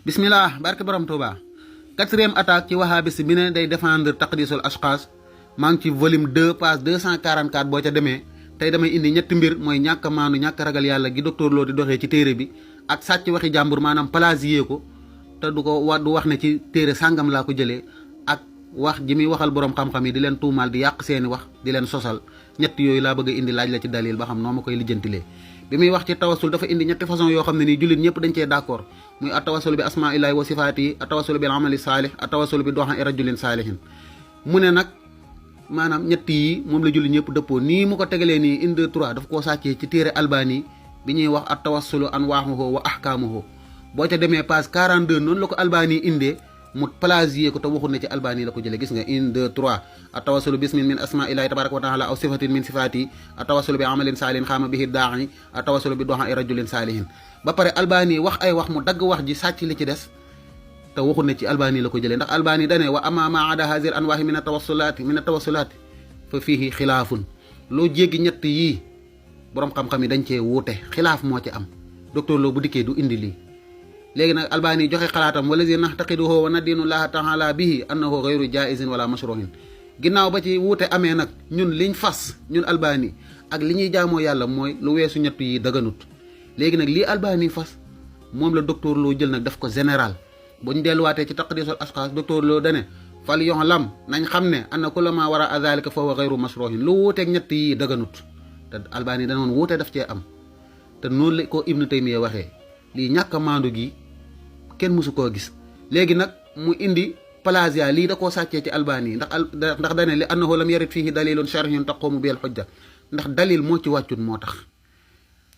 bismillah barke borom Touba. Quatrième attaque ci wahabis bi ne day défendre taqdisul ashqas maa ngi ci volume 2 page 244 boo ca demee tey damay indi ñetti mbir mooy ñàkk a maandu ñàkk ragal yàlla gi docteur Lo di doxee ci téere bi ak sàcc waxi jàmbur maanaam plagier ko te du wax ne ci téere sàngam laa ko jëlee ak wax ji muy waxal borom xam-xam yi di leen tuumaal di yàq seeni wax di leen sosal ñett yooyu laa bëgg a indi laaj la ci dalil ba xam noo ma koy lijjantilee. bi muy wax ci tawasul dafa indi ñetti façon yoo xam ne nii jullit ñëpp dañ cee d'accord muy atawasul bi asmaillahi wa sifaati atawasul bil amali saalih atawasul bi doxan rajulin saalihin mu ne nag maanaam ñett yi moom la jullit ñëpp dëppoo nii mu ko tegalee nii indi 3 daf koo sàccee ci téere albani bi ñuy wax atawasulu anwaahuhu wa ahkaamuhu boo ca demee page 42 noonu la ko albani indee mu plagier ko te waxul ne ci albani la ko jëlee gis nga 1 2 3 atawasulu bismin min asmaillahi tabaraka wa taala aw sifatin min sifaati atawasulu bi amalin saalihin xaama bihi daa'i atawasulu bi doxan rajulin saalihin ba pare albani wax ay wax mu dagg wax ji sàcc li ci des te waxul ne ci albani la ko jëlee ndax albani dane wa amma ma ada hazir anwaahi min atawasulaati fa fiihi xilaafun loo jéggi ñett yii borom xam-xam yi dañ cee wuute xilaaf moo ci am docteur Lo bu dikkee du indi lii léegi nag albani joxe xalaatam walazi naxtaqiduhu wa nadinu llaha taala bihi annahu gayru jaizin wala mashruhin ginnaaw ba ci wuute amee nag ñun liñ fas ñun albani ak li ñuy jaamoo yàlla mooy lu weesu ñett yi daganut léegi nag lii albani fas moom la docteur Lo jël nag daf ko général buñ delluwaatee ci taqdisul ashxaas docteur Lo dane fal yoxlam nañ xam ne anna kulla ma wara a zalika fa huwa gayru mashruhin lu wuuteeg ñett yi daganut te albani danoon wuute daf cee am te noonu la ko ibnu taymiya waxee lii ñàkk a maandu gi kenn mësu koo gis léegi nag mu indi plagiat lii da koo sàccee ci albani ndax dane li annahu lam yarid fihi dalilun shar'iyun taqumu bil hujja ndax dalil moo ci wàccut moo tax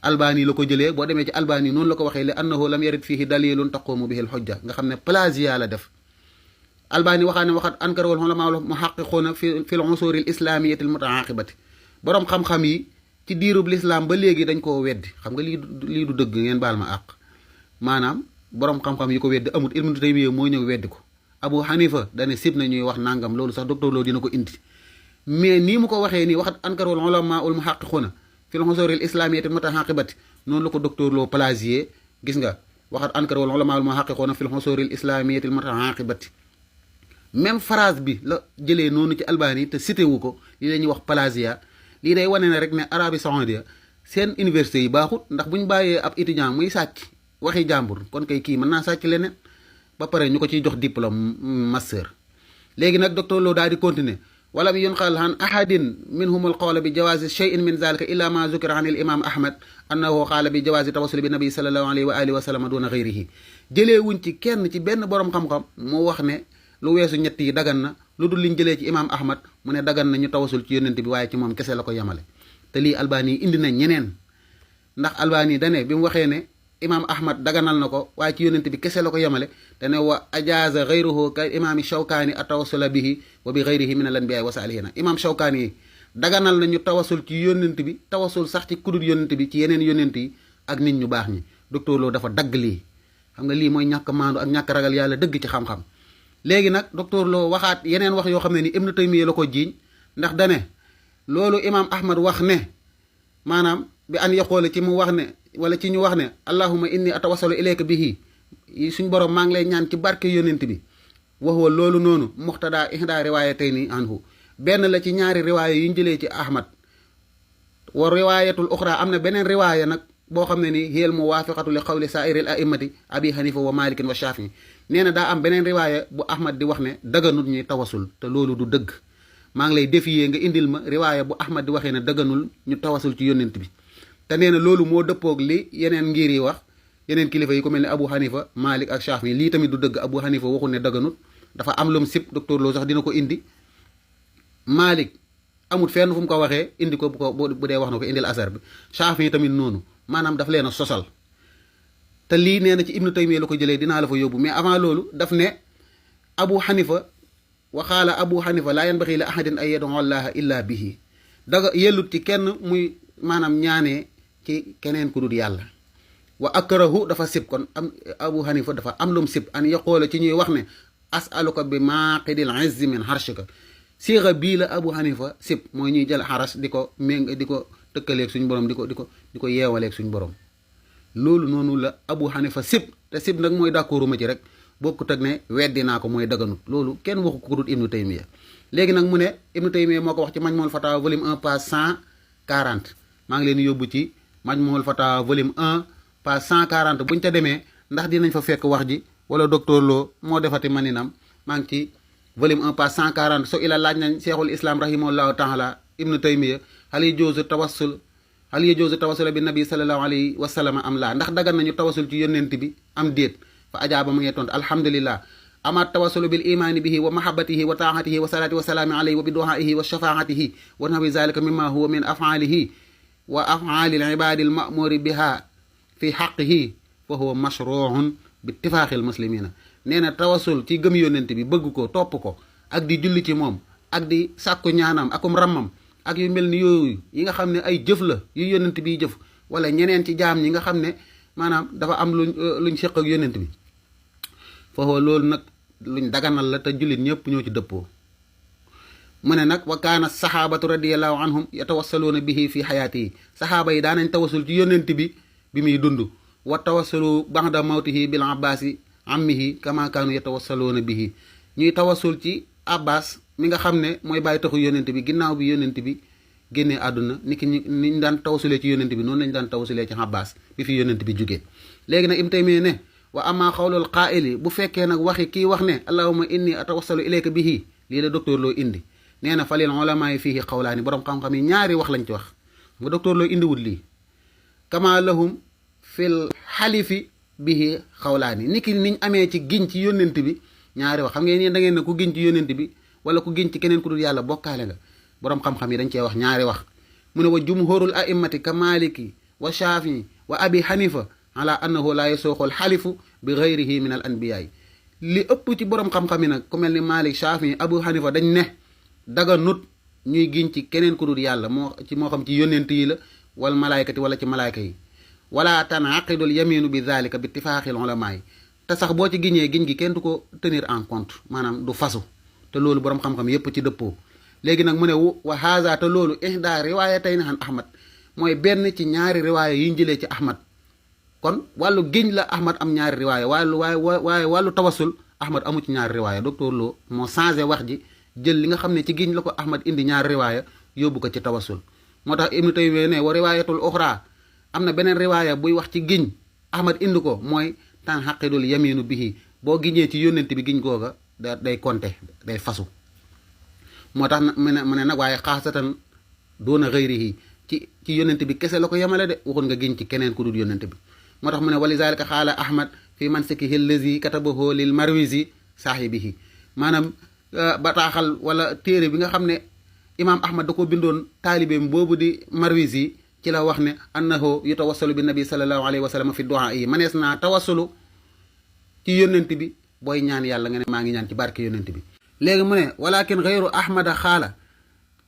albani la ko jëlee boo demee ci albani noonu la ko waxee li annahu lam yarid fihi dalilun taqumu bihi al hujja nga xam ne plagiat la def albani waxaa ne waxat ankara wal ulama al muhaqqiquna fi al usur al islamiyyah al mutaaqibati borom xam-xam yi ci diirub l'islam ba léegi dañ koo weddi xam nga lii du dëgg ngeen baal ma àq maanaam borom xam-xam yi ko weddi amut Ibnu Taymiyya moo ñëw weddi ko Abu Hanifa dane sib na ñuy wax nangam loolu sax docteur Lo dina ko indi mais nii mu ko waxee nii waxat ankara wal ulama al muhaqqiquna fi al usur al islamiyyah al mutaaqibati noonu la ko docteur Lo plagier gis nga waxat ankara wal ulama al muhaqqiquna fi al usur al islamiyyah al mutaaqibati même phrase bi la jëlee noonu ci albani te cité wu ko lii la ñuy wax plagiat lii day wane ne rek ne Arabie Saoudite seen université yi baaxut ndax bu ñu bàyyee ab étudiant muy sàcc waxi jàmbur kon kay kii mën naa sàcc leneen ba pare ñu ko ciy jox diplôme master léegi nag docteur Lo daal di continuer wala bi yunqal an ahadin minhum al qawla bi jawazi shay'in min zalika illa ma zukira an al imam ahmad annahu qaala bi jawazi tawassul bi nabi sallallahu alayhi wa alihi wa sallam duna ghayrihi jëlee wuñ ci kenn ci benn borom xam-xam mu wax ne lu weesu ñett yi dagan na lu dul liñ jëlee ci imam ahmad mu ne dagan na ñu tawasul ci yonent bi waaye ci moom kese la ko yemale te lii albani indi na ñeneen ndax albani dane bi mu waxee ne imam ahmad daganal na ko waaye ci yonent bi kese la ko yemale dane wa ajaza gayruhu ka imaami shawkaani atawasula bihi wa bi gayrihi min al anbiya wa salihina imam shawkaani yi daganal na ñu tawasul ci yonent bi tawasul sax ci kudul yonent bi ci yeneen yonent yi ak nit ñu baax ñi docteur Lo dafa dagg lii xam nga lii mooy ñàkk maandu ak ñàkk ragal yàlla dëgg ci xam-xam léegi nag docteur Lo waxaat yeneen wax yoo xam ne ni Ibnu Taymiyya la ko jiiñ ndax dane loolu imam ahmad wax ne maanaam bi an yaqoole ci mu wax ne wala ci ñu wax ne allahumma inni atawassalu ilayka bihi suñ borom maa ngi lay ñaan ci barke yonent bi waxwa loolu noonu muxtada ihda riwaayatayni anhu benn la ci ñaari riwaaya yu ñu jëlee ci ahmad wa riwaayatul uxra am na beneen riwaaya nag boo xam ne ni hiyal muwaafiqatu li qawli saa'iril a'immati abi hanifa wa malikin wa shafii nee na daa am beneen riwaaya bu ahmad di wax ne daganul ñuy tawasul te loolu du dëgg maa ngi lay défier nga indil ma riwaaya bu ahmad di waxee ne daganul ñu tawasul ci yonent bi te nee na loolu moo dëppoog li yeneen ngir yi wax yeneen kilifa yi ku mel ne abu hanifa malik ak shafii lii tamit du dëgg abu hanifa waxul ne daganul dafa am lum sib docteur Lo sax dina ko indi malik amul fenn fu mu ko waxee indi ko bu dee wax na ko indil asar bi shafii tamit noonu maanaam daf leen a sosal te lii nee na ci Ibnu Taymiyya la ko jëlee dinaa la fa yóbbu mais avant loolu daf ne abu hanifa waxaala abu hanifa laa yanbaxi li ahadin ay yad'u allaha illa bihi daga yellut ci kenn muy maanaam ñaanee ci keneen ku dul yàlla wa akrahu dafa sib kon am abu hanifa dafa am lum sib an yaqoola ci ñuy wax ne as'aluka bi maaqidil izzi min harshika siixa bii la abu hanifa sib mooy ñuy jël xaras di ko méng di ko tëkkaleeg suñ borom di ko yeewaleeg suñ borom loolu noonu la abu hanifa sib te sib nag mooy d'accorduma ci rek bokkut ak ne weddi naa ko mooy daganut loolu kenn waxu ko dut Ibnu Taymiya léegi nag mu ne Ibnu Taymiya moo ko wax ci Majmuul Fatawa volume 1 page 140 maa ngi leen yóbbu ci Majmuul Fatawa volume 1 page 140 buñ ca demee ndax dinañ fa fekk wax ji wala docteur Lo moo defati maninam maa ngi ci volume 1 page 140 so ila laaj nañ Cheikhul Islam rahimahullahu taala Ibnu Taymiya hal yajuuzu tawassul bi nabi sallallahu alayhi wa sallam am laa ndax dagan nañu tawasul ci yonent bi am déet fa ajaaba mu ngi tontu alhamdulillah ama tawasulu bil imaani bihi wa mahabbatihi wa taatihi wa salaati wa salaami alayhi wa bi duhaihi wa shafaatihi wa nahwi zalika mimma huwa min afaalihi wa afaali al ibaadi al ma'muri biha fi xaqihi fa huwa mashruun bi ittifaaqi al muslimina nee na tawasul ci gëm yonent bi bëgg ko topp ko ak di julli ci moom ak di sàkku ñaanam akum rammam ak yu mel ni yooyu yi nga xam ne ay jëf la yu yonent biy jëf wala ñeneen ci jaam ñi nga xam ne maanaam dafa am luñ seq ak yonent bi foofu loolu nag luñ daganal la te jullit ñëpp ñoo ci dëppoo mu ne nag wa kaana saxaabatu radiyallahu anhum yatawassaluuna bihi fi xayaatihi saxaaba yi daanañ tawasul ci yonent bi muy dund wa tawassalu ba'da mawtihi bil abbaasi ammihi kama kaanu yatawassaluuna bihi ñuy tawasul ci abbas mi nga xam ne mooy bàyyi taxu yonent bi ginnaaw bi yonent bi génnee àdduna ni ki niñ daan tawasulee ci yonent bi noonu lañ daan tawasulee ci abbas bi fi yonent bi jógee léegi nag Ibnu Taymiya ne wa amma xawlul qaa'ili bu fekkee nag waxi kii wax ne allahumma inni atawassalu ilayka bihi lii la docteur Lo indi nee na falil ulamaa yi fiihi xawlaani borom xam-xam yi ñaari wax lañ ci wax nga docteur Lo indiwul lii kama lahum fil xalifi bihi xawlaani ni ki niñ amee ci giñ ci yonent bi ñaari wax xam ngeen yéen da ngeen ne ku giñ ci yonent bi wala ku giñ ci keneen ku dul yàlla bokkaale nga borom xam-xam yi dañ cee wax ñaari wax mu ne wa jumhurul a'immati ka maliki wa shafii wa abi hanifa ala annahu la yasuuxul xalifu bi gayrihi min al anbiyaay li ëpp ci borom xam-xam yi nag ku mel ni Malik Shafii Abu Hanifa dañ ne daga nut ñuy giñ ci keneen ku dul yàlla moo xam ci yonent yi la wal malaykati wala ci malayka yi wala tanaqidul yaminu bi dhalika bi ittifaqil ulama yi te sax boo ci giñee giñ gi kenn du ko tenir en compte maanaam du fasu te loolu borom xam-xam yépp ci dëppoo léegi nag mu ne wa haza te loolu ihda riwaayatayn an Ahmad mooy benn ci ñaari riwaaya yi njëlee ci Ahmad kon wàllu giñ la Ahmad am ñaari riwaaya waaye wàllu tawasul Ahmad amu ci ñaari riwaaya docteur Lo moo changé wax ji jël li nga xam ne ci giñ la ko Ahmad indi ñaari riwaaya yóbbu ko ci tawasul moo tax Ibnu Taymiya ne wa riwaayatul uxra am na beneen riwaaya buy wax ci giñ Ahmad indi ko mooy tan xaqidul yaminu bihi boo giñee ci yónnent bi giñ googa day konte day fasu moo tax mu ne nag waaye xaasatan doona xëyrihi ci yónnent bi kese la ko yemale de waxul nga giñ ci keneen ku dul yónnent bi moo tax mu ne walizalika xaala Ahmad fi mansikihi allazi katabahu lil marwisi saahibihi maanaam bataaxal wala téere bi nga xam ne imaam Ahmad da ko bindoon taalibeem boobu di marwisi ci la wax ne annahu yutawassalu bi nabi sallallahu alayhi wa sallam fi du'a yi manees naa tawassulu ci yónnent bi booy ñaan yàlla nga ne maa ngi ñaan ci barke yónnent bi léegi mu ne walakin xayru ahmada xaala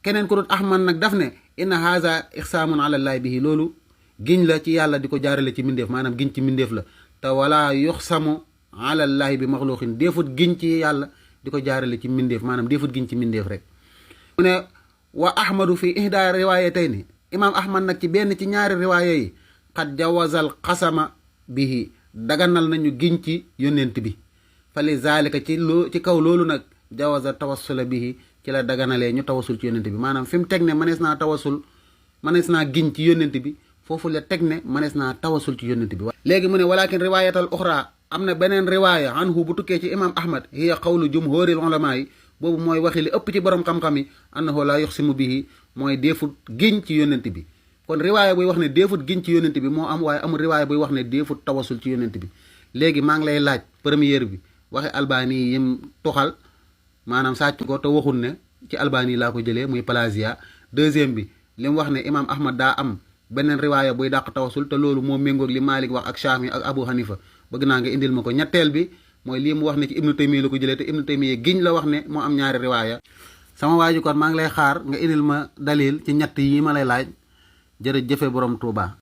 keneen ku dut ahmad nag daf ne inna haza ixsaamun ala llahi bihi loolu giñ la ci yàlla di ko jaarale ci mindeef maanaam giñ ci mindeef la te wala yuxsamu ala llahi bi maxluqin deefut giñ ci yàlla di ko jaarale ci mindeef maanaam deefut giñ ci mindeef rek mu ne wa ahmadu fi ihda riwaayatayni imaam ahmad nag ci benn ci ñaari riwaaya yi xad jawazal xasama bihi daganal nañu giñ ci yónnent bi fa li zalika ci kaw loolu nag jawaza tawassula bihi ci la daganalee ñu tawasul ci yónnent bi maanaam fi mu teg ne mënees naa giñ ci yónnent bi foofu la teg ne mënees naa tawasul ci yónnent bi léegi mu ne walakin riwayatal uxra am na beneen riwaaya anhu bu tukkee ci imam ahmad hiya qawlu jumhuril ulama yi boobu mooy waxi li ëpp ci borom xam-xam yi annahu la yuxsimu bihi mooy deefut giñ ci yónnent bi kon riwaaya buy wax ne deefut giñ ci yónnent bi moo am waaye amul riwaaya buy wax ne deefut tawasul ci yónnent bi léegi maa ngi lay laaj première bi waxe albani yi yim tuxal maanaam sàcc ko te waxul ne ci albani laa ko jëlee muy plagiat deuxième bi li mu wax ne imam ahmad daa am beneen riwaaya buy dàq tawasul te loolu moo méngoog li Malik wax ak Shafi ak Abu Hanifa bëgg naa nga indil ma ko ñetteel bi mooy lii mu wax ne ci Ibnu Taymiya la ko jëlee te Ibnu Taymiya giñ la wax ne moo am ñaari riwaaya sama waa ji kon maa ngi lay xaar nga indil ma dalil ci ñett yi ma lay laaj jërëjëfe borom Tuuba